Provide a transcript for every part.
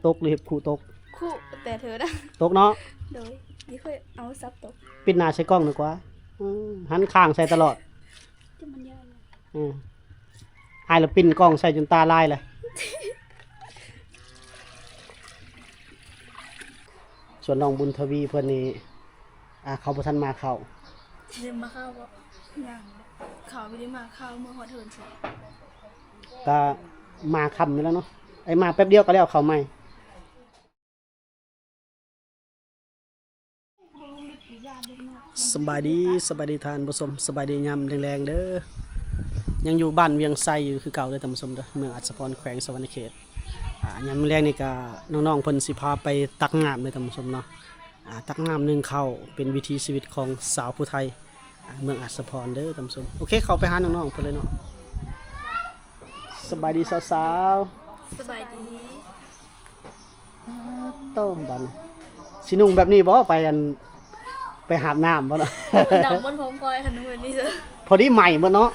ຕົກ ຫຼືເຮັດຄຸຕົກ? ຄຸແຕ່ເທີນະ. ຕົກເນາະ. ໂດຍ ບໍ່ເຄີຍເອົາສັບຕົກ. ປິດໜ້າໃສ່ກ້ອງດີກວ່າ. ອືມ ຫັນຂ້າງໃສ່ຕະຫຼອດ. ຈະມັນຍາວ. ເອີ ອ້າຍລະປິ່ນກ້ອງໃສ່ຈົນຕາລາຍແຫຼະ. ສ່ວນນ້ອງບຸນທະວີເພິ່ນນີ້ ອ່າ ເຂົາບໍ່ທັນມາເຂົ້າ. ເດີມມາເຂົ້າບໍ່? ຍັງ ເຂົາບໍ່ໄດ້ມາເຂົ້າ ເມື່ອຮອດເຮືອນຊິ ກະມາຄ່ຳນີ້ແຫຼະເນາະ. ໄອ້ມາແປັບດຽວກະແລ້ວເຂົ້າໃໝ່. ສະບາຍດີ ສະບາຍດີທ່ານຜູ້ຊົມ ສະບາຍດີຍາມແລງໆເດີ. ຍັງຢູ່ບ້ານວຽງໄຊຢູ່ຄືເກົ່າເດີທ່ານຜູ້ຊົມເດີ ເມືອງອັດສະພອນ ແຂວງສະຫວັນນະເຂດ. ອ່າ ຍາມແລງນີ້ກະນ້ອງໆເພິ່ນຊິພາໄປຕັກນ້ຳເດີທ່ານຜູ້ຊົມເນາະ. ອ່າ ຕັກນ້ຳໜຶ້ງເຂົ້າ ເປັນວິຖີຊີວິດຂອງຊາວຜູ້ໄທ ອ່າ ເມືອງອັດສະພອນເດີທ່ານຜູ້ຊົມ. ໂອເຄ ເຂົ້າໄປຫານ້ອງໆເພິ່ນເລີຍເນາະ. ສະບາຍດີສາວໆ. ສະບາຍດີ. ໂຕ ບາດນີ້ຊິນຸ່ງແບບນີ້ບໍ່ ໄປ ອັນ ໄປຫາບນ້ຳບໍ່ເນາະ? ດຳໝົດ ພ້ອມກ້ອຍ ຄັນນຸ່ງແບບນີ້ເດີ ພໍດີໃໝ່ໝົດເນາະ.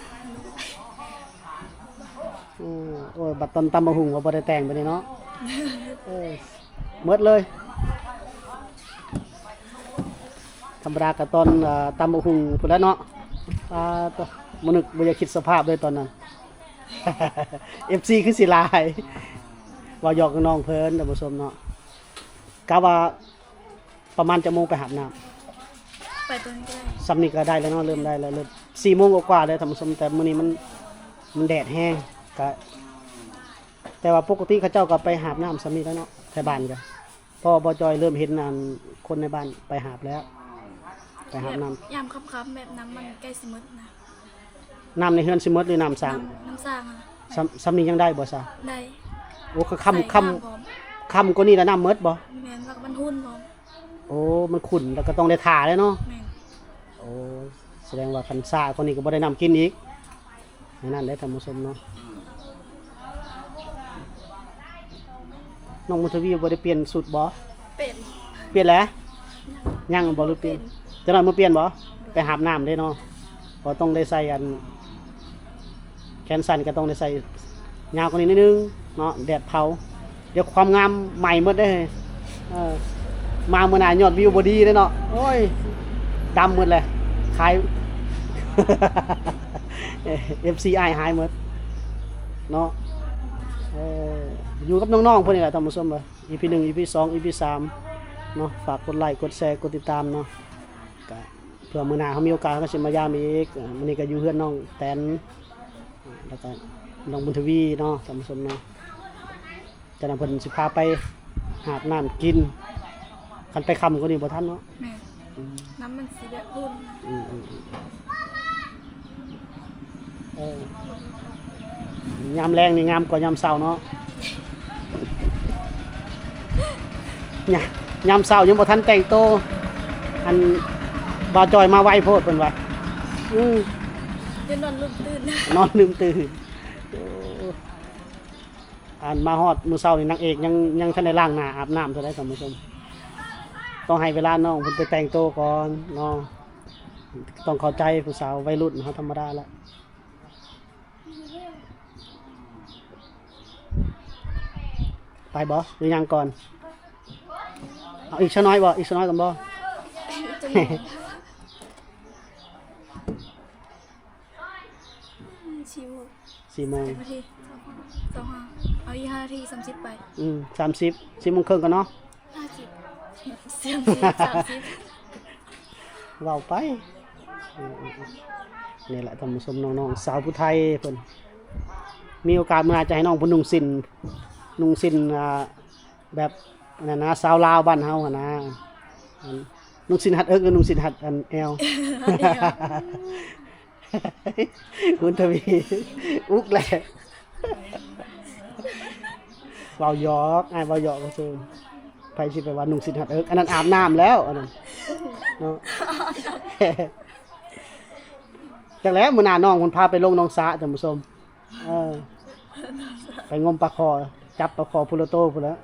ອືມ ໂອ້ຍ ບັດຕອນຕຳບັກຫຸ່ງກໍບໍ່ໄດ້ແຕ່ງບາດນີ້ເນາະ. ເອີ ໝົດເລີຍ. ທຳມະດາກໍຕອນ ເອີ ຕຳບັກຫຸ່ງພຸ້ນແຫຼະເນາະ. ອ່າ ໂຕ ບໍ່ນຶກ ບໍ່ຢາກຄິດສະພາບເລີຍຕອນນັ້ນ. ເອັຟຊີຄືຊິຫຼາຍ. ເວົ້າຫຍອກນ້ອງເພິ່ນທ່ານຜູ້ຊົມເນາະ. ກະວ່າປະມານຈັກໂມງໄປຫາບນ້ຳ? ໄປຕອນນີ້ກໍໄດ້. ສ່ຳນີ້ກໍໄດ້ແລ້ວເນາະ ເລີ່ມໄດ້ແລ້ວ ເລີ່ມສີ່ໂມງກວ່າໆແລ້ວທ່ານຜູ້ຊົມ. ແຕ່ມື້ນີ້ມັນ ມັນແດດແຮງ ກະ ແຕ່ວ່າປົກກະຕິເຂົາເຈົ້າກໍໄປຫາບນ້ຳສ່ຳນີ້ແຫຼະເນາະ ແຖວບ້ານກໍ ເພາະວ່າບໍ່ຈ່ອຍເລີ່ມເຫັນອັນຄົນໃນບ້ານໄປຫາບແລ້ວ ໄປຫາບນ້ຳ. ແບບຍາມຄ່ຳໆ ແບບນ້ຳມັນໃກ້ຊິໝົດນະ. ນ້ຳໃນເຮືອນຊິໝົດ ຫຼືນ້ຳສ້າງ? ນ້ຳ ນ້ຳສ້າງຫັ້ນນະ. ສ່ຳ ສ່ຳນີ້ຍັງໄດ້ບໍ່ຊະ? ໄດ້. ໂອ້ ຄ່ຳ ຄ່ຳ ຄ່ຳກວ່ານີ້ລະນ້ຳໝົດບໍ່? ແມ່ນ ແລ້ວກໍມັນຂຸ່ນພ້ອມ. ໂອ້ ມັນຂຸ່ນ ແລ້ວກໍຕ້ອງໄດ້ຖ້າແຫຼະເນາະ. ແມ່ນ. ໂອ້ ສະແດງວ່າຄັນຊ້າກວ່ານີ້ກໍບໍ່ໄດ້ນ້ຳກິນອີກ. ແນວນັ້ນເດ້ທ່ານຜູ້ຊົມເນາະ. ນ້ອງບຸນທະວີບໍ່ໄດ້ປ່ຽນຊຸດບໍ່? ປ່ຽນ ປ່ຽນແລ້ວ? ຍັງບໍ່ ຫຼືປ່ຽນ? ຈັກໜ້ອຍມື້ປ່ຽນບໍ່? ໄປຫາບນ້ຳເດ້ເນາະ. ກໍຕ້ອງໄດ້ໃສ່ອັນ ແຂນສັ້ນກໍຕ້ອງໄດ້ໃສ່ຍາວກວ່ານີ້ໜ້ອຍໜຶ່ງເນາະ ແດດເຜົາ. ດຽວຄວາມງາມໄໝ້ໝົດເດ້. ເອີ ມາມື້ໜ້າຍອດວິວບໍ່ດີເດ້ເນາະ. ໂອ້ຍ ດຳໝົດແຫຼະ ຂາຍ ເອັຟຊີອ້າຍຫາຍໝົດເນາະ. ເອີ ຢູ່ກັບນ້ອງໆເພິ່ນນີ້ແຫຼະທ່ານຜູ້ຊົມເອີຍ. ອີພີໜຶ່ງ ອີພີສອງ ອີພີສາມເນາະ. ຝາກກົດໄລ ກົດແຊ ກົດຕິດຕາມເນາະ. ກະເພື່ອມື້ໜ້າເຮົາມີໂອກາດເຮົາກໍຊິມາຢາມອີກ. ມື້ນີ້ກໍຢູ່ເຮືອນນ້ອງແຕນ ແລ້ວກໍນ້ອງບຸນທະວີເນາະ ທ່ານຜູ້ຊົມເນາະ. ຈາກນັ້ນເພິ່ນຊິພາໄປຫາບນ້ຳກິນ. ຄັນໄປຄ່ຳກວ່ານີ້ບໍ່ທັນເນາະ. ແມ່ນ. ອືມ ນ້ຳມັນຊິແບບຂຸ່ນ. ອືມໆໆ ເອີ ຍາມແລງນີ້ງາມກວ່າຍາມເຊົ້າເນາະ. ຍາມ ຍາມເຊົ້າຍັງບໍ່ທັນແຕ່ງໂຕ ອັນ ບ່າວຈ່ອຍມາໄວໂພດເພິ່ນວ່າ. ອືມ ຈະນອນລືມຕື່ນ ນອນລືມຕື່ນ. ໂອ້ ອັນມາຮອດມື້ເຊົ້ານີ້ ນາງເອກຍັງ ຍັງທັນໄດ້ລ້າງໜ້າອາບນ້ຳເທື່ອໃດທ່ານຜູ້ຊົມ. ຕ້ອງໃຫ້ເວລານ້ອງເພິ່ນໄປແຕ່ງໂຕກ່ອນເນາະ. ຕ້ອງເຂົ້າໃຈຜູ້ສາວໄວລຸ້ນເຮົາທຳມະດາລະ. ໄປບໍ່ ຫຼືຍັງກ່ອນ? ເອົາອີກສັກໜ້ອຍບໍ່? ອີກສັກໜ້ອຍກ່ອນບໍ່? ສີ່ໂມງ ສີ່ໂມງ ສາມສິບນາທີ ສອງຫ້າ ເອົາອີກຫ້ານາທີ ສາມສິບໄປ. ອືມ ສາມສິບ ສີ່ໂມງເຄິ່ງກ່ອນເນາະ. ຫ້າສິບ ສາມສິບ ສາມສິບ ເວົ້າໄປ. ເອີ ນີ້ແຫຼະທ່ານຜູ້ຊົມ ນ້ອງໆ ສາວຜູ້ໄທເພິ່ນ ມີໂອກາດມື້ໜ້າຈະໃຫ້ນ້ອງເພິ່ນນຸ່ງສິ້ນ ນຸ່ງສິ້ນ ອ່າ ແບບອັນນັ້ນນະ ຊາວລາວບ້ານເຮົາຫັ້ນນະ. ອັນ ນຸ່ງສິ້ນຮັດເອິກ ຫຼືນຸ່ງສິ້ນຮັດອັນແອວ? ຄຸນທະວີ ອຸກແຫຼະ ເວົ້າຫຍອກ ອ້າຍເວົ້າຫຍອກຊື່ໆ. ໃຜຊິໄປວ່ານຸ່ງສິ້ນຮັດເອິກ ອັນນັ້ນອາບນ້ຳແລ້ວ ອັນນັ້ນເນາະ. ຈັກແຫຼະ ມື້ໜ້ານ້ອງເພິ່ນພາໄປລົງໜອງສາທ່ານຜູ້ຊົມ. ເອີ ໄປງົມປາຄໍ ຈັບປາຄໍພຸລະໂຕພຸ້ນແຫຼະ.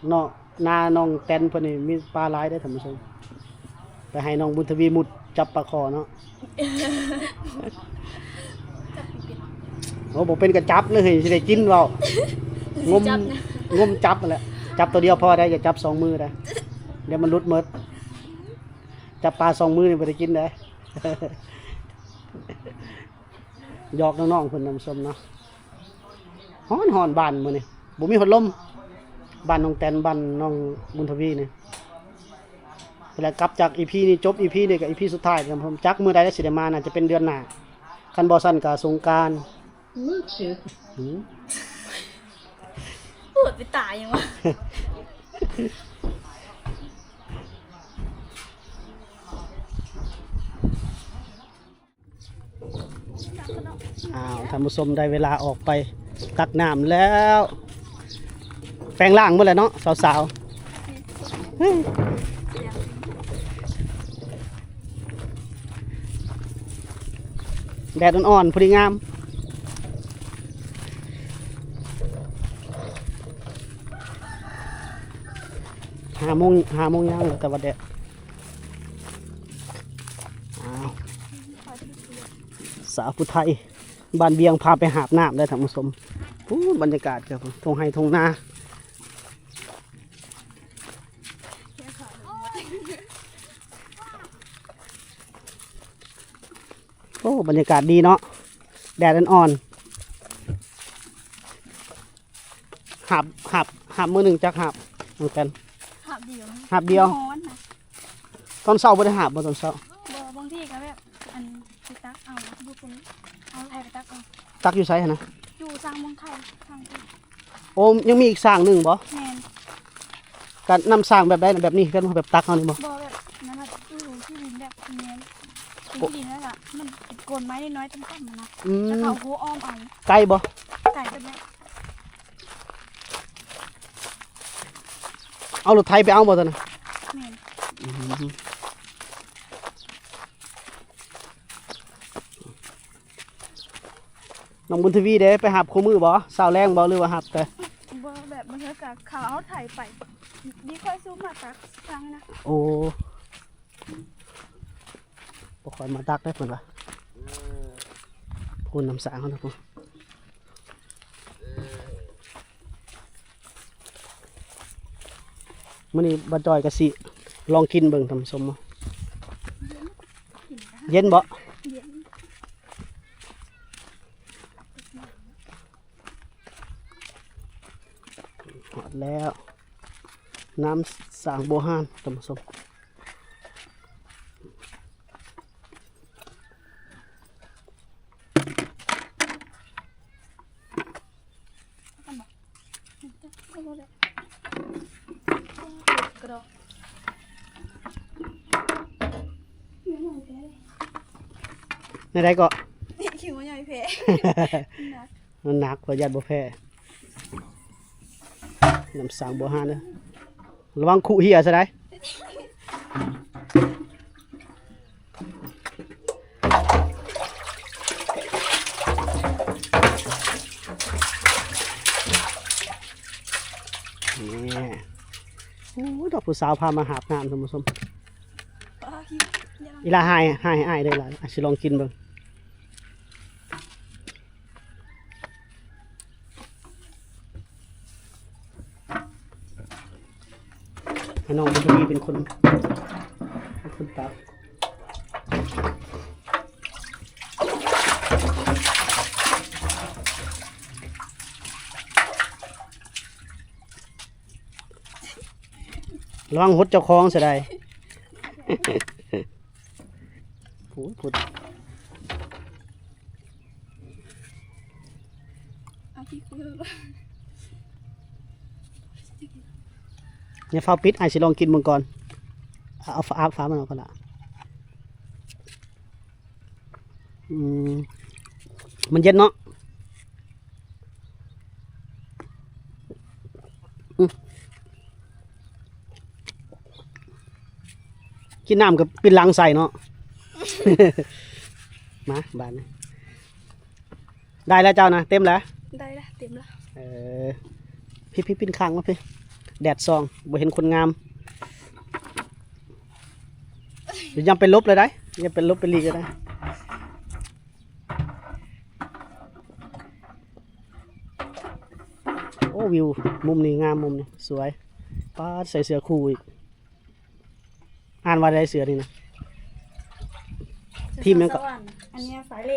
ເນາະ ນານ້ອງແຕນເພິ່ນນີ້ມີປາຫຼາຍເດ້ທ່ານຜູ້ຊົມ. ໄປໃຫ້ນ້ອງບຸນທະວີມຸດຈັບປາຄໍເນາະ. ຈັບບໍ່ເປັນ ໂອ້ ບໍ່ເປັນກໍຈັບເລີຍ ຊິໄດ້ກິນເວົ້າ. ງົມ ງົມຈັບຫັ້ນແຫຼະ. ຈັບໂຕດຽວພໍໄດ໋ ຢ່າຈັບສອງມືໄດ໋ ດຽວມັນຫຼຸດໝົດ. ຈັບປາສອງມືນີ້ບໍ່ໄດ້ກິນໄດ໋. ຢອກນ້ອງໆເພິ່ນ ທ່ານຜູ້ຊົມເນາະ. ຮ້ອນໆ ບ້ານມື້ນີ້ ບໍ່ມີພັດລົມ. ບ້ານນ້ອງແຕນ ບ້ານນ້ອງບຸນທະວີນີ້. ແລ້ວກັບຈາກອີພີນີ້ ຈົບອີພີນີ້ກໍອີພີສຸດທ້າຍ ທ່ານຜູ້ຊົມ. ຈັກມື້ໃດຊິໄດ້ມາ ໜ້າຈະເປັນເດືອນໜ້າ ຄັນບໍ່ຊັ້ນກໍສົງການ. ໂຫດໄປຕາຍຫຍັງວະ. ອ້າວ ທ່ານຜູ້ຊົມ ໄດ້ເວລາອອກໄປຕັກນ້ຳແລ້ວ. ແປງລ້າງໝົດແລ້ວເນາະ ສາວໆ. ແດດອ່ອນໆ ພໍດີງາມ. ຫ້າໂມງ ຫ້າໂມງຍ່າງແລ້ວ ແຕ່ວ່າແດດ. ອ້າວ ສາວຜູ້ໄທບ້ານວຽງ ພາໄປຫາບນ້ຳເດີທ່ານຜູ້ຊົມ. ໂອ້ ບັນຍາກາດ ທົ່ງໄຮ່ທົ່ງນາ. ໂອ້ ບັນຍາກາດດີເນາະ ແດດອ່ອນໆ. ຫາບ ຫາບ ຫາບມື້ໜຶ່ງຈັກຫາບ ນ້ອງແຕນ? ຫາບດຽວ. ຫາບດຽວ. ຮ້ອນນະ. ຕອນເຊົ້າບໍ່ໄດ້ຫາບບໍ່ ຕອນເຊົ້າ? ບໍ່ ບາງທີກໍແບບ ອັນ ໄປຕັກເອົາ ຢູ່ພຸ້ນ ເອົາໄຖໄປຕັກເອົາ. ຕັກຢູ່ໃສຫັ້ນນະ? ຢູ່ສ້າງເມືອງໄທ ຂ້າງທີ່. ໂອ້ ຍັງມີອີກສ້າງໜຶ່ງບໍ່? ແມ່ນ. ກະນ້ຳສ້າງແບບໃດນະ? ແບບນີ້ຄືກັນ ແບບຕັກເຮົານີ້ບໍ່? ບໍ່ ແບບນັ້ນນະ ຢູ່ທີ່ດິນແບບນີ້ ເປັນທີ່ດິນນັ້ນລະ ມັນເປັນໂກນໄມ້ນ້ອຍໆ ຕ່ຳໆ ຫັ້ນນະ. ອືມ ແລ້ວເຂົາໂຮອ້ອມເອົາ. ໄກບໍ່? ໄກແບບ ເອົາລົດໄຖໄປເອົາບໍ່ຕອນນັ້ນ? ແມ່ນ. ອືມ ນ້ອງບຸນທະວີເດ້ ໄປຫາບຄູ່ມື້ບໍ່? ເຊົ້າແລງບໍ່ ຫຼືວ່າຫາບແຕ່? ບໍ່ ແບບບາງເທື່ອກະເຂົາເອົາໄຖໄປ ດີຄ່ອຍຊູມມາຕັກທາງນະ. ໂອ້ ບໍ່ຄ່ອຍມາຕັກໄດ້ເພິ່ນວ່າ. ພຸ້ນ ນ້ຳສ້າງເຮົານະພຸ້ນ. ມື້ນີ້ບ່າວຈ້ອຍກໍຊິລອງກິນເບິ່ງທ່ານຜູ້ຊົມ. ເຢັນບໍ່? ເຢັນ. ຮອດແລ້ວ ນ້ຳສ້າງໂບຮານທ່ານຜູ້ຊົມ. ແນວໃດເກາະ? ຂີ້ງົວໃຫຍ່ແພ້ ມັນໜັກ ຂ້ອຍຢ້ານບໍ່ແພ້. ນ້ຳສ້າງໂບຮານເດີ ລະວັງຄຸເຮຍຊະໄດ໋. ນີ້ ໂອ້ຍ ດອກຜູ້ສາວພາມາຫາບນ້ຳ ທ່ານຜູ້ຊົມ. ອີ່ຫຼ້າຫາຍ ຫາຍໃຫ້ອ້າຍເດີຫຼ້າ ອ້າຍຊິລອງກິນເບິ່ງ. ໃຫ້ນ້ອງບຸນທະວີເປັນຄົນ ເປັນຄົນຕັກ. ລະວັງຫົດເຈົ້າຂອງຊະໄດ໋. ໂອ້ຍ ພຸດ ເອົາທີ່ຄື ຢ່າຟ້າວປິດ ອ້າຍຊິລອງກິນເບິ່ງກ່ອນ. ເອົາ ເອົາຝາ ເອົາຝາມັນອອກກ່ອນລະ. ອືມ ມັນເຢັນເນາະ. ອືມ ກິນນ້ຳກໍປິ່ນຫຼັງໃສ່ເນາະ. ມາບາດນີ້ ໄດ້ແລ້ວເຈົ້ານະ ເຕັມແລ້ວ. ໄດ້ລະ ເຕັມລະ. ເອີ ພີ້ໆ ປິ່ນຂ້າງມາພີ້ ແດດສ່ອງ ບໍ່ເຫັນຄົນງາມ. ຢ່າໄປຫຼົບເລີຍໄດ໋ ຢ່າໄປຫຼົບໄປຫຼີກເລີຍໄດ໋. ໂອ້ ວິວມຸມນີ້ງາມ ມຸມນີ້ສວຍ. ປາດ ໃສ່ເສື້ອຄູ່ອີກ. ອ່ານວ່າໃດເສື້ອນີ້ນະ? ທີມຫຍັງເກາະ? ສະຫວັນ ອັນນີ້ສາຍເລ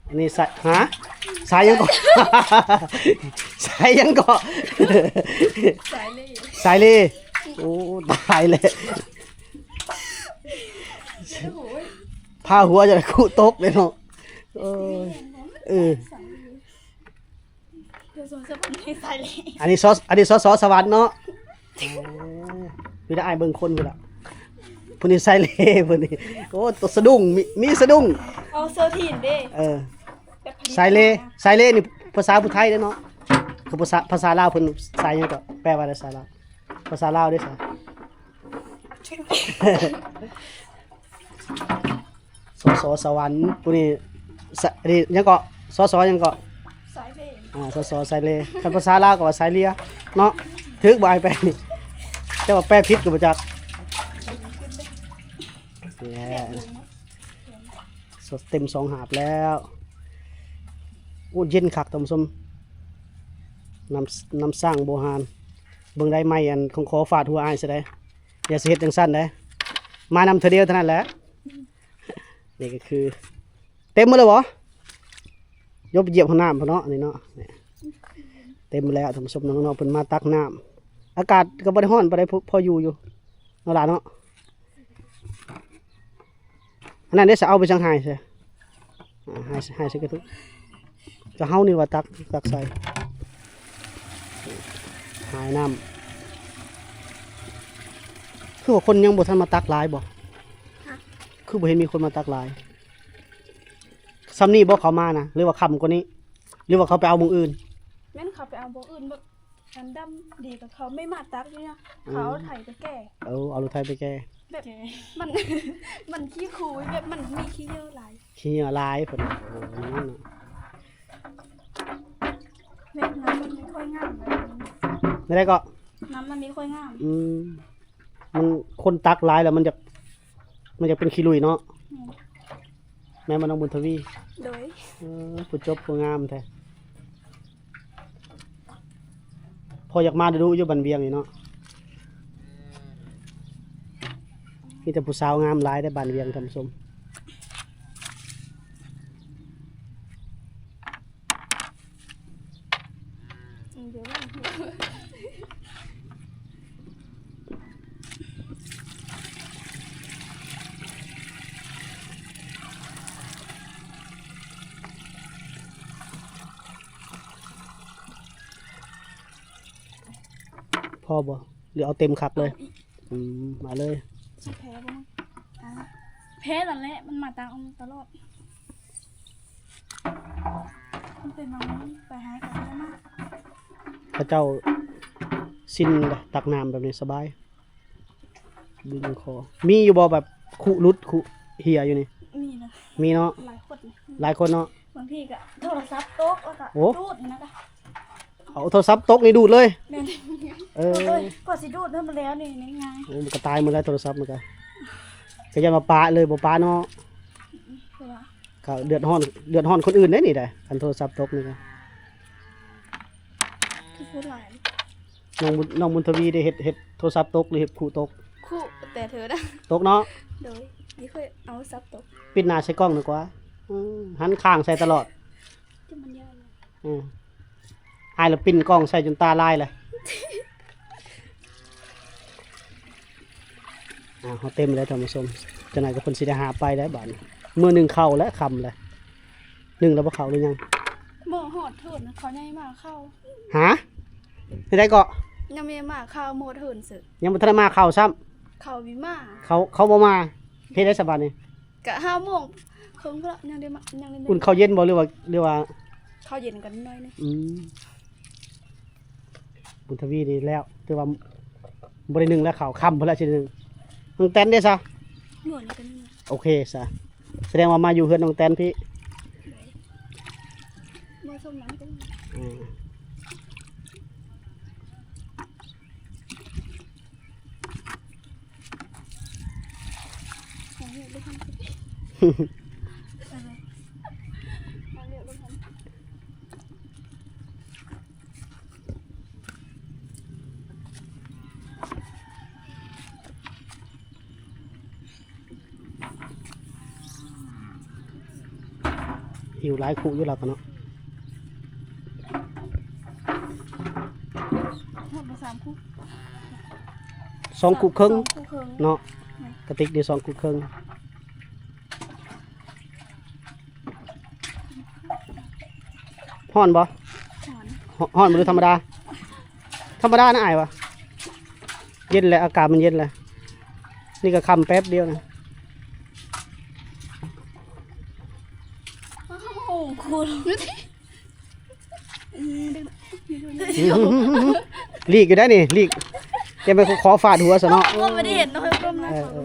ອັນນີ້ສາຍ ຮະ? ສາຍຫຍັງເກາະ? ສາຍຫຍັງເກາະ? ສາຍເລ ສາຍເລ. ໂອ້ ຕາຍແລ້ວ ໂອ້ຍ ພາຫົວຈະຄຸຕົກເລີຍເນາະ. ເອີ ເອີ ເດີ ສວນສະຫວັນ ສາຍເລ ອັນນີ້ ສ- ອັນນີ້ ສສ ສະຫວັນເນາະ. ໂອ້ ມີແຕ່ອ້າຍເບິ່ງຄົນພຸ້ນລະ ຜູ້ນີ້ສາຍເລ ຜູ້ນີ້. ໂອ້ ຕົວສະດຸ້ງ ມີ ມີສະດຸ້ງ ເອົາເສື້ອທີມເດ້. ເອີ ແບບ ສາຍເລ ສາຍເລນີ້ພາສາຜູ້ໄທເດ້ເນາະ. ຄືພາສາ ພາສາລາວເພິ່ນສາຍຫຍັງເກາະ? ແປວ່າໃດສາຍລາວ? ພາສາລາວເດ້ສາຍ ສສ ສະຫວັນ ຜູ້ນີ້ ສະ- ອັນນີ້ຫຍັງເກາະ? ສສ ຫຍັງເກາະ? ສາຍເລ ອ່າ ສສ ສາຍເລ. ຄັນພາສາລາວກໍວ່າສາຍເລຍເນາະ. ຖືກບໍ່ອ້າຍແປນີ້? ແຕ່ວ່າແປຜິດກໍບໍ່ຈັກ. ແຫຼະ ສົດເຕັມສອງຫາບແລ້ວ. ໂອ້ ເຢັນຄັກທ່ານຜູ້ຊົມ. ນ້ຳ ນ້ຳສ້າງໂບຮານ. ເບິ່ງໄດ້ໄມ້ອັນຂອງຂໍຟາດຫົວອ້າຍຊະໄດ໋. ຢ່າຊິເຮັດຈັ່ງຊັ້ນເດ້. ມານຳເທື່ອດຽວເທົ່ານັ້ນແຫຼະ. ນີ້ກໍຄືເຕັມໝົດແລ້ວບໍ່? ຍົບຢຽບຫ້ອງນ້ຳພຸ້ນເນາະ ອັນນີ້ເນາະ. ນີ້ເຕັມໝົດແລ້ວທ່ານຜູ້ຊົມ. ນ້ອງໆເພິ່ນມາຕັກນ້ຳ. ອາກາດກໍບໍ່ໄດ້ຮ້ອນປານໃດ ພໍ ພໍຢູ່ຢູ່ເນາະຫຼາເນາະ. ອັນນັ້ນເດ້ ສະເອົາໄປສັງຫາຍໃສ່ ອ່າ ຫາຍ ຫາຍໃສ່ກະຕິກ. ກະເຮົານີ້ວ່າຕັກ ຕັກໃສ່ ຫາຍນ້ຳ. ຄືວ່າຄົນຍັງບໍ່ທັນມາຕັກຫຼາຍບໍ່? ຮະ? ຄືບໍ່ເຫັນມີຄົນມາຕັກຫຼາຍ. ຊ່ຳນີ້ບໍ່ເຂົາມານະ ຫຼືວ່າຄ່ຳກວ່ານີ້ ຫຼືວ່າເຂົາໄປເອົາໝ່ອງອື່ນ? ແມ່ນເຂົາໄປເອົາບ່ອນອື່ນ ແບບ ອັນດຳດີກວ່າເຂົາ ໄມ່ມາຕັກຢູ່ນະ. ອືມ ເຂົາເອົາໄຖໄປແກ່. ເອີ ເອົາລົດໄຖໄປແກ່. ແບບ ແກ່ ມັນ ມັນຂີ້ຄູ ແບບມັນມີຂີ້ເຫຍື້ອຫຼາຍ. ຂີ້ເຫຍື້ອຫຼາຍເພິ່ນ. ໂອ້ ແບບນ້ຳມັນບໍ່ຄ່ອຍງາມ. ແນວໃດເກາະ? ນ້ຳມັນບໍ່ຄ່ອຍງາມ. ອືມ ມັນ ຄົນຕັກຫຼາຍແລ້ວມັນຢາກ ມັນຢາກເປັນຂີ້ລຸຍເນາະ. ແມ່ນ ແມ່ນບໍ່ນ້ອງບຸນທະວີ? ໂດຍ. ເອີ ຜູ້ຈົບຜູ້ງາມແທ້. ພໍຢາກມາດຸໆຢູ່ບ້ານວຽງນີ້ເນາະ. ມີແຕ່ຜູ້ສາວງາມຫຼາຍເດ້ບ້ານວຽງທ່ານຜູ້ຊົມ. ພໍບໍ່ ຫຼືເອົາເຕັມຄັກເລີຍ? ເອົາອີກ. ອືມ ມາເລີຍ. ຊິແພ້ບໍ່? ອ່າ ແພ້ນັ້ນແຫຼະ ມັນມາຕາມເອົາຕະຫຼອດ. ມັນເປັນບາງມື້ໄປຫາກັນແລ້ວມາ. ເຂົາເຈົ້າຊິນ ຕັກນ້ຳແບບນີ້ສະບາຍ. ດຶງຄໍ. ມີຢູ່ບໍ່ແບບຄຸຫຼຸດຄຸເຫຍຢູ່ນີ້? ມີນະ. ມີເນາະ. ຫຼາຍຄົນ ຫຼາຍຄົນເນາະ. ບາງທີກໍໂທລະສັບຕົກ ແລ້ວກໍ ໂອ້ ດູດນະ. ເອົາໂທລະສັບຕົກນີ້ດູດເລີຍ. ແມ່ນ. ເອີ ໂອ້ຍ ກວ່າຊິດູດໃຫ້ມັນແລ້ວນີ້ງ່າຍ. ໂອ້ ມັນກໍຕາຍໝົດແລ້ວໂທລະສັບມັນກໍ ກໍຢ້ານວ່າປະເລີຍ ບໍ່ປະເນາະ. ເພາະວ່າ ກໍເດືອດຮ້ອນ ເດືອດຮ້ອນຄົນອື່ນເດ້ນີ້ໄດ໋ ຄັນໂທລະສັບຕົກນີ້ກໍ. ຄືຄົນຫຼາຍ. ນ້ອງບຸນ ນ້ອງບຸນທະວີໄດ້ເຮັດ ເຮັດໂທລະສັບຕົກ ຫຼືເຮັດຄຸຕົກ? ຄຸແຕ່ເທື່ອນະ. ຕົກເນາະ. ໂດຍ ນີ້ຂ້ອຍເອົາສັບຕົກ. ປິດໜ້າໃສ່ກ້ອງດີກວ່າ. ເອີ ຫັນຂ້າງໃສ່ຕະຫຼອດ. ຈະມັນຍາກ. ເອີ ອ້າຍລະປິ່ນກ້ອງໃສ່ຈົນຕາລາຍແຫຼະ. ອ່າ ເຮົາເຕັມແລ້ວທ່ານຜູ້ຊົມ. ຈັກໜ້ອຍກໍເພິ່ນຊິໄດ້ຫາໄປແລ້ວບາດນີ້. ມື້ໜຶ່ງເຂົ້າແລ້ວ ຄ່ຳແລ້ວ. ໜຶ່ງແລ້ວບໍ່ເຂົ້າຫຼືຍັງ? ບໍ່ຮອດເຖິງ ເຂົາຍັງບໍ່ມາເຂົ້າ. ຫາ? ແນວໃດເກາະ? ຍັງບໍ່ມາເຂົ້າ ບໍ່ຮອດເຖິງເສີ. ຍັງບໍ່ທັນໄດ້ມາເຂົ້າຊ້ຳ. ເຂົາບໍ່ມາ. ເຂົາ ເຂົາບໍ່ມາ. ເຮັດໄດ້ສະບາດນີ້? ກະຫ້າໂມງເຄິ່ງພຸ້ນລະ ຍັງໄດ້ມາ ຍັງໄດ້ ອຸ່ນເຂົ້າເຢັນບໍ່ ຫຼືວ່າ ຫຼືວ່າ? ເຂົ້າເຢັນກັນໜ້ອຍໜຶ່ງ. ອືມ ບຸນທະວີນີ້ແລ້ວ ຖືວ່າບໍ່ໄດ້ໜຶ້ງແລ້ວ ເຂົ້າຄ່ຳພຸ້ນລະຊິໜຶ້ງ. ນ້ອງແຕນເດ້ຊະ? ໝົດແລ້ວກໍໜຶ່ງ. ໂອເຄຊະ ສະແດງວ່າມາຢູ່ເຮືອນນ້ອງແຕນພີ້. ບໍ່ສົມນັ້ນກໍ ອືມ. ຂອງເຫືອບໍ່ທັນ ຂອງເຫືອບໍ່ທັນ. ຫິວຫຼາຍຄຸຢູ່ລາວກະເນາະ. ໝົດບໍ່ ສາມຄຸ ສອງຄຸເຄິ່ງ ສອງຄຸເຄິ່ງ ເນາະ. ແມ່ນ ກະຕິກນີ້ສອງຄຸເຄິ່ງ. ຮ້ອນບໍ່? ຮ້ອນ ຮ້ອນບໍ່ ຫຼືທຳມະດາ? ທຳມະດານະອ້າຍວະ. ເຢັນແຫຼະ ອາກາດມັນເຢັນແຫຼະ. ນີ້ກະຄ່ຳແປັບດຽວນະ. ໂອ້ໂຫ ລີກຢູ່ໄດ໋ນີ້ ລີກ ຈະໄປຂໍຟາດຫົວຊະເນາະ. ບໍ່ໄດ້ເຫັນເນາະ ກ້ມນະ. ເອີ ເອີ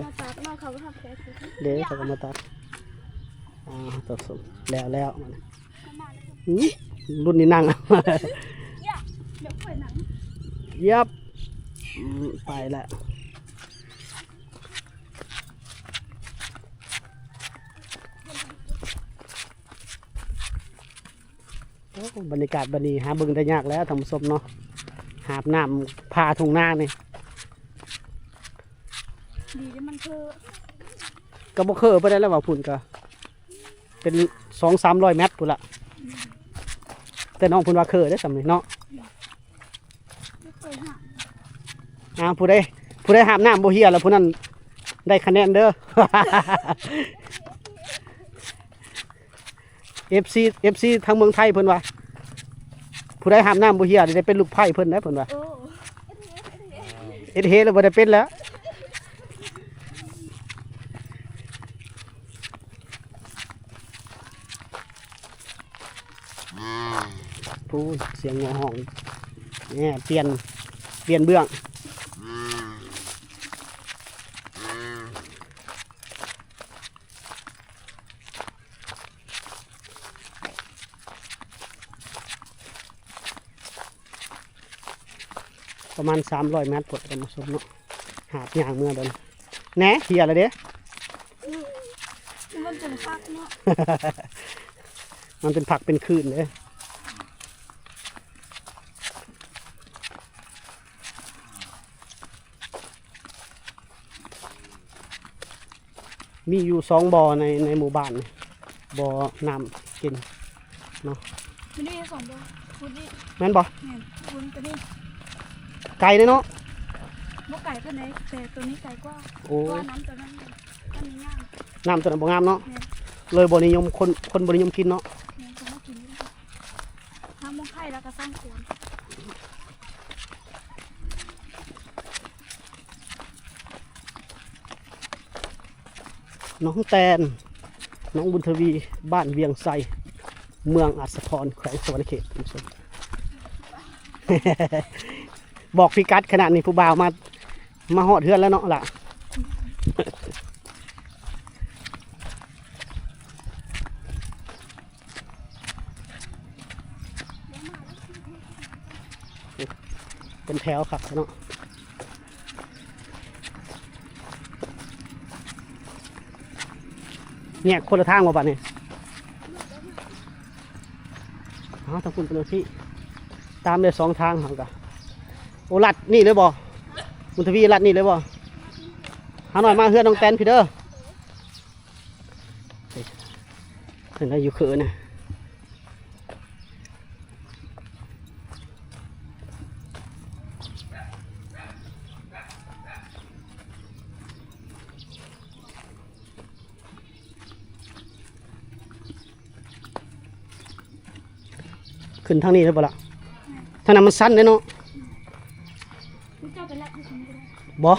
ເດ້ ເຂົາກະມາຕັດ. ອ່າ ຕັດສົມແລ້ວ ແລ້ວ ອືມ ລຸ້ນນີ້ນັ່ງ ເຢັບ ອືມ ໄປລະ. ໂອ້ ບັນຍາກາດບາດນີ້ຫາເບິ່ງໄດ້ຍາກແລ້ວທ່ານຜູ້ຊົມເນາະ. ຫາບນ້ຳຜ່າທົ່ງນານີ້ ດີທີ່ມັນຄື ກະບໍ່ຄືປານໃດແລ້ວວ່າ ພຸ້ນກະເປັນສອງສາມຮ້ອຍແມັດພຸ້ນລະ. ແຕ່ນ້ອງເພິ່ນວ່າຄືເດ້ສ່ຳນີ້ເນາະ. ບໍ່ເຄີຍຫາບ. ອ້າວ ຜູ້ໃດ ຜູ້ໃດຫາບນ້ຳບໍ່ເຫ່ຍລະ ຜູ້ນັ້ນໄດ້ຄະແນນເດີ. ເອັຟຊີ ເອັຟຊີ ທາງເມືອງໄທເພິ່ນວ່າ ຜູ້ໃດຫາບນ້ຳບໍ່ເຫ່ຍນີ້ໄດ້ເປັນລູກໃພ້ເພິ່ນເດ້ ເພິ່ນວ່າ. ໂອ້ ເຮັດເຮແລ້ວບໍ່ໄດ້ເປັນແລ້ວ. ໂອ້ຍ ສຽງງົວຮ້ອງ ແນ່ ປ່ຽນ ປ່ຽນເບື້ອງ. ປະມານສາມຮ້ອຍແມັດພຸ້ນ ທ່ານຜູ້ຊົມເນາະ. ຫາບຍ່າງເມືອເບິ່ງແນ່ ເຫ່ຍລະເດ້. ມັນເປັນພັກເນາະ ມັນເປັນພັກເປັນຄືນເດ້. ມີຢູ່ສອງບໍ່ໃນ ໃນໝູ່ບ້ານນີ້ ບໍ່ນ້ຳກິນເນາະ. ມີຢູ່ສອງບໍ່ ພຸ້ນນີ້ ແມ່ນບໍ່? ແມ່ນ ພຸ້ນໂຕນີ້ ໄກເດ້ເນາະ. ບໍ່ໄກປານໃດ ແຕ່ໂຕນີ້ໄກກວ່າ. ໂອ້ ເພາະວ່ານ້ຳໂຕນັ້ນມັນບໍ່ງາມ ນ້ຳໂຕນັ້ນບໍ່ງາມເນາະ. ແມ່ນ ເລີຍບໍ່ນິຍົມ ຄົນ ຄົນບໍ່ນິຍົມກິນເນາະ. ແມ່ນ ຄົນບໍ່ກິນ ຫາໝ່ອງໄຂ່ແລ້ວກະສ້າງໂຄນ. ໜອງແຕນ ໜອງບຸນທະວີ ບ້ານວຽງໄຊ ເມືອງອັດສະພອນ ແຂວງສະຫວັນນະເຂດ. ບອກພິກັດຂະໜາດນີ້ ຜູ້ບ່າວມາ ມາຮອດເຮືອນແລ້ວເນາະລະ. ເປັນແຖວຄັກເນາະ. ແຍກຄົນລະທາງບໍ່ບາດນີ້? ເອົາ ທາງພຸ້ນໄປໂລດພີ້ ຕາມໄດ້ສອງທາງເຮົາກະ. ໂອ ລັດນີ້ເລີຍບໍ່? ບຸນທະວີ ລັດນີ້ເລີຍບໍ່? ຫາໜ້ອຍມາເຮືອນນ້ອງແຕນພີ້ເດີ. ເຫັນແລ້ວຢູ່ຄືນະ. ຂຶ້ນທາງນີ້ໄດ້ບໍ່ລະ? ທາງນັ້ນມັນຊັນເດ້ເນາະ. ບໍ່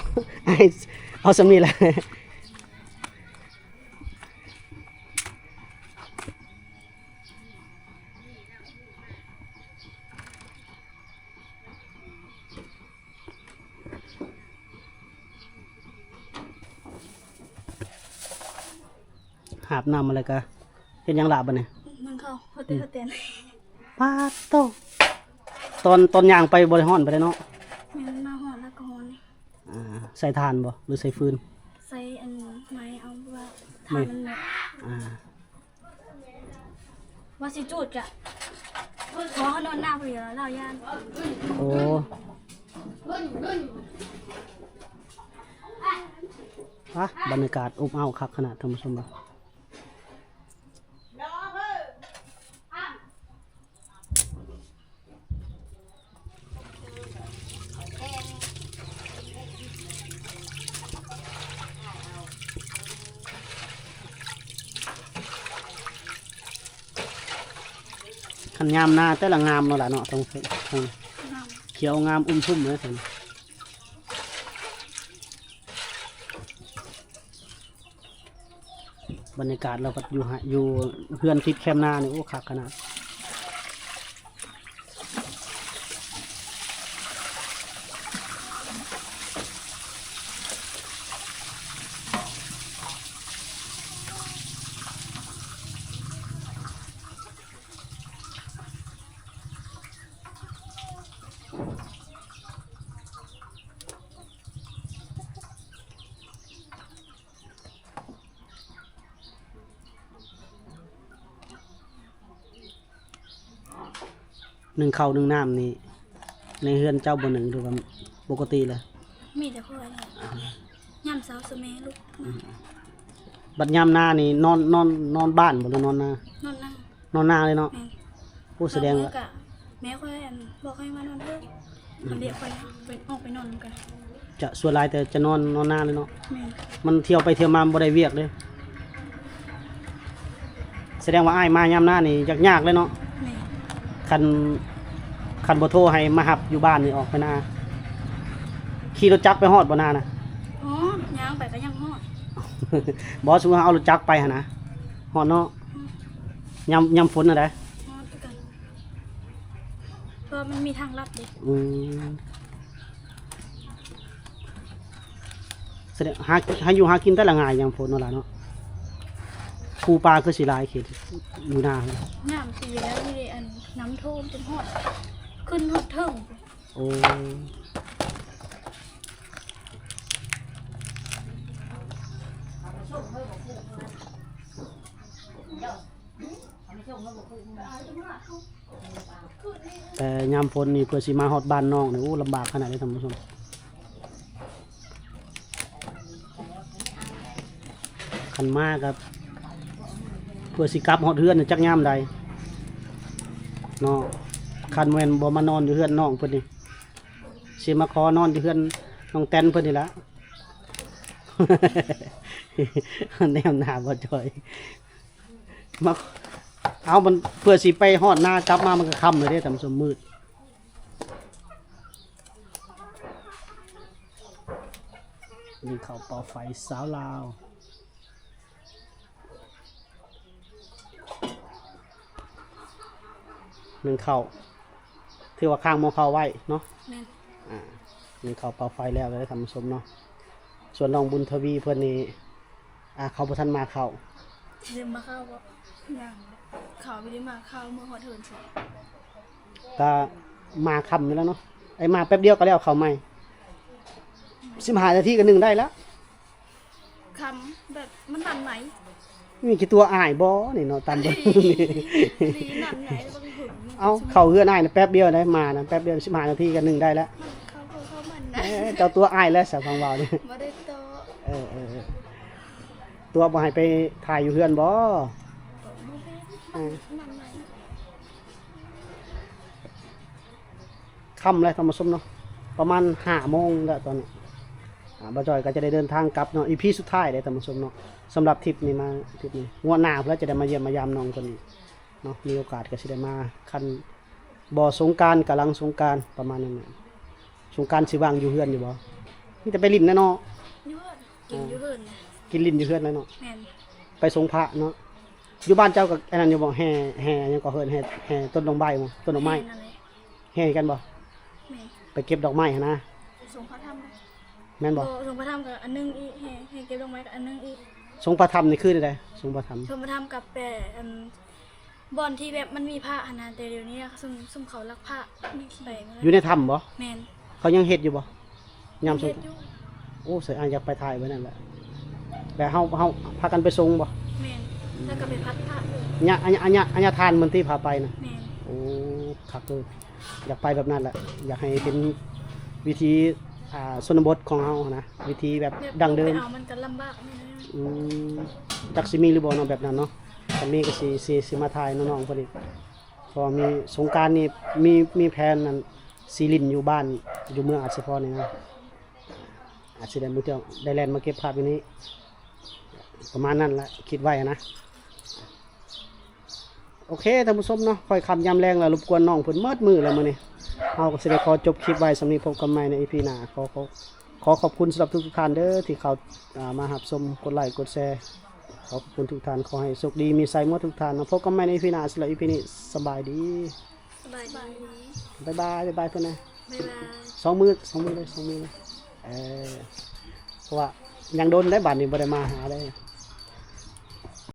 ເອົາສ່ຳນີ້ແຫຼະ. ຫາບນ້ຳມາແລ້ວກະເຮັດຫຍັງລະບາດນີ້? ໜຶ້ງເຂົ້າ ຫົວແຕນ ອືມ ຫົວແຕນ. ປາດໂທ້ ຕອນ ຕອນຍ່າງໄປບໍ່ໄດ້ຮ້ອນປານໃດເນາະ? ແມ່ນ ມາຮອດແລ້ວກໍຮ້ອນ. ອ່າ ໃສ່ຖ່ານບໍ່ ຫຼືໃສ່ຟືນ? ໃສ່ອັນໄມ້ ເອົາວ່າຖ່ານມັນໝົດ. ອ່າ ວ່າຊິຈູດກະ ຂໍເຮົານອນໜ້າຜູ້ດຽວລາວຢ້ານ. ໂອ້ ອາ ບັນຍາກາດອົບອ້າວຄັກຂະໜາດ ທ່ານຜູ້ຊົມ. ເນາະ ເອີ ຍາມນາແຕ່ລະງາມເນາະຫຼາເນາະ ທັງ ທັງ ງາມ ຂຽວງາມອຸ້ມທຸ່ມເລີຍຊັ້ນ. ບັນຍາກາດລາວພັດຢູ່ ຢູ່ເຮືອນຕິດແຄມນານີ້ ໂອ້ ຄັກຂະໜາດ. ໜຶ້ງເຂົ້າໜຶ້ງນ້ຳນີ້ ໃນເຮືອນເຈົ້າບໍ່ໜຶ້ງ ຫຼືວ່າປົກກະຕິເລີຍ? ມີແຕ່ຂ້ອຍນີ້ ຍາມເຊົ້າຊະແມ່ລຸກມາ. ອືມ ບັດຍາມນານີ້ ນອນ ນອນ ນອນບ້ານບໍ່ ຫຼືນອນນາ? ນອນນາ. ນອນນາເລີຍເນາະ. ແມ່ນ. ໂອ້ ສະແດງວ່າ ບາງມື້ກະແມ່ຂ້ອຍ ອັນ ບອກໃຫ້ມານອນເທິງ ອືມ ມັນລຽກຂ້ອຍໄປ ອອກໄປນອນນຳກັນ. ຈະສ່ວນຫຼາຍແຕ່ຈະນອນ ນອນນາເລີຍເນາະ. ແມ່ນ. ມັນທ່ຽວໄປທ່ຽວມາມັນບໍ່ໄດ້ວຽກເດ້. ສະແດງວ່າອ້າຍມາຍາມນານີ້ຍາກໆເລີຍເນາະ. ແມ່ນ. ຄັນ ຄັນບໍ່ໂທໃຫ້ມາຮັບຢູ່ບ້ານນີ້ ອອກໄປນາ ຂີ່ລົດຈັກໄປຮອດບໍ່ນານະ? ຮອດ ຍ່າງໄປກະຍັງຮອດ. ບໍ່ ສົມມຸດເຮົາເອົາລົດຈັກໄປຫັ້ນນະ ຮອດເນາະ. ຮອດ. ຍາມ ຍາມຝົນຫັ້ນໃດ? ຮອດຄືກັນ ເພາະມັນມີທາງລັດເດ້. ອືມ ສະແດງ ຫາ ຫາຢູ່ຫາກິນແຕ່ລະງ່າຍຍາມຝົນເນາະຫຼາເນາະ. ປູປາຄືຊິຫຼາຍເຂດຢູ່ນາ. ຍາມປີແລ້ວນີ້ ອັນ ນ້ຳຖ້ວມຈົນຮອດ ຂຶ້ນຮອດເທິງ. ໂອ້ ແຕ່ຍາມຝົນນີ້ ເພື່ອຊິມາຮອດບ້ານນ້ອງນີ້ ໂອ້ ລຳບາກຂະໜາດໃດທ່ານຜູ້ຊົມ. ຄັນມາກໍເພື່ອຊິກັບຮອດເຮືອນຈັກຍາມໃດເນາະ. ຄັນແມ່ນບໍ່ມານອນຢູ່ເຮືອນນ້ອງເພິ່ນນີ້ ຊິມາຂໍນອນຢູ່ເຮືອນນ້ອງແຕນເພິ່ນນີ້ລະ. ແນມໜ້າບໍ່ຈ່ອຍ ມາ ເອົາ ມັນເພື່ອຊິໄປຮອດນາ ກັບມາມັນກໍຄ່ຳແລ້ວເດ້ທ່ານຜູ້ຊົມ ມືດ. ນີ້ເຂົ້າເປົ່າໄຟສາວລາວ ໜຶ້ງເຂົ້າ ຖືວ່າຄ້າງໝໍ້ເຂົ້າໄວ້ເນາະ. ແມ່ນ. ອ່າ ໜຶ້ງເຂົ້າເປົ່າໄຟແລ້ວເດີທ່ານຜູ້ຊົມເນາະ. ສ່ວນນ້ອງບຸນທະວີເພິ່ນນີ້ ອ່າ ເຂົາບໍ່ທັນມາເຂົ້າ. ເດີມມາເຂົ້າບໍ່? ຍັງ ເຂົາບໍ່ໄດ້ມາເຂົ້າ ເມື່ອຮອດເຮືອນຊິ ກະມາຄ່ຳນີ້ແຫຼະເນາະ. ໄອ້ມາແປັບດຽວກໍແລ້ວເຂົ້າໃໝ່ ສິບຫ້ານາທີກໍໜຶ້ງໄດ້ລະ. ຄ່ຳແບບມັນໜັນໄໝ? ມີແຕ່ຕົວອ້າຍບໍ່ນີ້ເນາະ ຕາມເບິ່ງ. ເອົ້າ ເຂົ້າເຮືອນອ້າຍນະແປັບດຽວໄດ໋ ມານະແປັບດຽວ ສິບຫ້ານາທີກໍໜຶ້ງໄດ້ລະ. ມັນເຂົ້າ ເຂົ້າ ເຂົ້າມັນນະ. ເອີ ເຈົ້າຕົວອ້າຍແລ້ວສາວຟັງເວົ້ານີ້. ບໍ່ໄດ້ຕົວະ. ເອີ ເອີ ເອີ ຕົວະບໍ່ໃຫ້ໄປຖ່າຍຢູ່ເຮືອນບໍ່? ບໍ່ແມ່ນ ມັນ ເອີ ມັນໜັນໄໝ. ຄ່ຳແລ້ວທ່ານຜູ້ຊົມເນາະ ປະມານຫ້າໂມງແລ້ວຕອນນີ້. ອ່າ ບ່າວຈ້ອຍກໍຈະໄດ້ເດີນທາງກັບເນາະ ອີພີສຸດທ້າຍເດ້ທ່ານຜູ້ຊົມເນາະ ສຳລັບທຣິບນີ້ມາ ທຣິບນີ້ ງວດໜ້າພຸ້ນລະຈະໄດ້ມາຢ້ຽມມາຢາມນ້ອງເພິ່ນອີກເນາະ ມີໂອກາດກໍຊິໄດ້ມາ ຄັນບໍ່ສົງການກໍຫຼັງສົງການ ປະມານນັ້ນແຫຼະ. ສົງການຊິວ່າງຢູ່ເຮືອນຢູ່ບໍ່? ມີແຕ່ໄປຫຼິ້ນແຫຼະເນາະ. ຢູ່ເຮືອນ ກິນຢູ່ເຮືອນ ກິນຫຼິ້ນຢູ່ເຮືອນແຫຼະເນາະ. ແມ່ນ. ໄປສົງພະເນາະ. ຢູ່ບ້ານເຈົ້າກໍອັນນັ້ນຢູ່ບໍ່? ແຫ່ ແຫ່ຫຍັງກໍເອີ້ນ ແຫ່ ແຫ່ຕົ້ນດອກໄມ້ບໍ່? ຕົ້ນດອກໄມ້ ແຫ່ນັ້ນແຫຼະ. ແຫ່ກັນບໍ່? ແມ່ນ. ໄປເກັບດອກໄມ້ຫັ້ນນະ ສົງພະທຳ. ແມ່ນບໍ່? ບໍ່ ສົງພະທຳກໍອັນໜຶ່ງອີກ ແຫ່ ແຫ່ເກັບດອກໄມ້ກໍອັນໜຶ່ງອີກ. ສົງພະທຳນີ້ຄືແນວໃດ? ສົງພະທຳ ສົງພະທຳກໍແປ ອັນ ບ່ອນທີ່ແບບມັນມີພະຫັ້ນນະ ແຕ່ດຽວນີ້ຊຸມ ຊຸມເຂົາລັກພະໄປໝົດແລ້ວ. ຢູ່ໃນຖ້ຳບໍ່? ແມ່ນ. ເຂົາຍັງເຮັດຢູ່ບໍ່? ຍາມສົງ ເຮັດຢູ່. ໂອ້ ສະອາ ຢາກໄປຖ່າຍໄວ້ນັ້ນແຫຼະ ແບບເຮົາ ເຮົາພາກັນໄປສົງບໍ່? ແມ່ນ. ແລ້ວກໍໄປພັດພະຢູ່ ອາຍະ ອາຍະ ອາຍະທານມັນຕິພາໄປນະ. ແມ່ນ. ໂອ້ ຄັກເລີຍ ຢາກໄປແບບນັ້ນແຫຼະ ຢາກໃຫ້ເປັນວິຖີ ອ່າ ຊົນນະບົດຂອງເຮົາຫັ້ນນະ ວິຖີແບບ ແບບ ດັ້ງເດີມ. ໄປເອົາມັນກໍລຳບາກແນ່. ອືມ ຈັກຊິມີຫຼືບໍ່ເນາະ ແບບນັ້ນເນາະ. ຄັນມີກໍຊິ ຊິ ຊິມາຖ່າຍນ້ອງໆເພິ່ນອີກ ເພາະວ່າມີສົງການນີ້ ມີ ມີແຜນນັ້ນ ຊິຫຼິ້ນຢູ່ບ້ານ ຢູ່ເມືອງອັດສະພອນນີ້ນະ ອາດຊິໄດ້ມາທ່ຽວ ໄດ້ແລ່ນມາເກັບພາບຢູ່ນີ້ ປະມານນັ້ນລະ ຄິດໄວ້ນະ. ໂອເຄ ທ່ານຜູ້ຊົມເນາະ ຄ່ອຍຄ່ຳຍາມແລງແລ້ວ ລົບກວນນ້ອງເພິ່ນໝົດມື້ແລ້ວມື້ນີ້. ເຮົາກໍຊິໄດ້ຂໍຈົບຄລິບໄວ້ສ່ຳນີ້ ພົບກັນໃໝ່ໃນອີພີໜ້າ. ຂໍ ຂໍ ຂໍຂອບຄຸນສຳລັບທຸກໆທ່ານເດີ ທີ່ເຂົ້າ ອ່າ ມາຮັບຊົມ ກົດໄລກົດແຊ. ຂໍຂອບຄຸນທຸກທ່ານ ຂໍໃຫ້ໂຊກດີມີໄຊໝົດທຸກທ່ານເນາະ. ພົບກັນໃໝ່ໃນອີພີໜ້າ. ສຳລັບອີພີນີ້ ສະບາຍດີ. ສະບາຍດີ. ບາຍບາຍ ບາຍບາຍເພິ່ນແດ່. ບາຍບາຍ. ສອງມື ສອງມືເລີຍ ສອງມືເລີຍ. ເອີ ເພາະວ່າຍັງດົນໄດ໋ ບາດນີ້ບໍ່ໄດ້ມາຫາໄດ໋.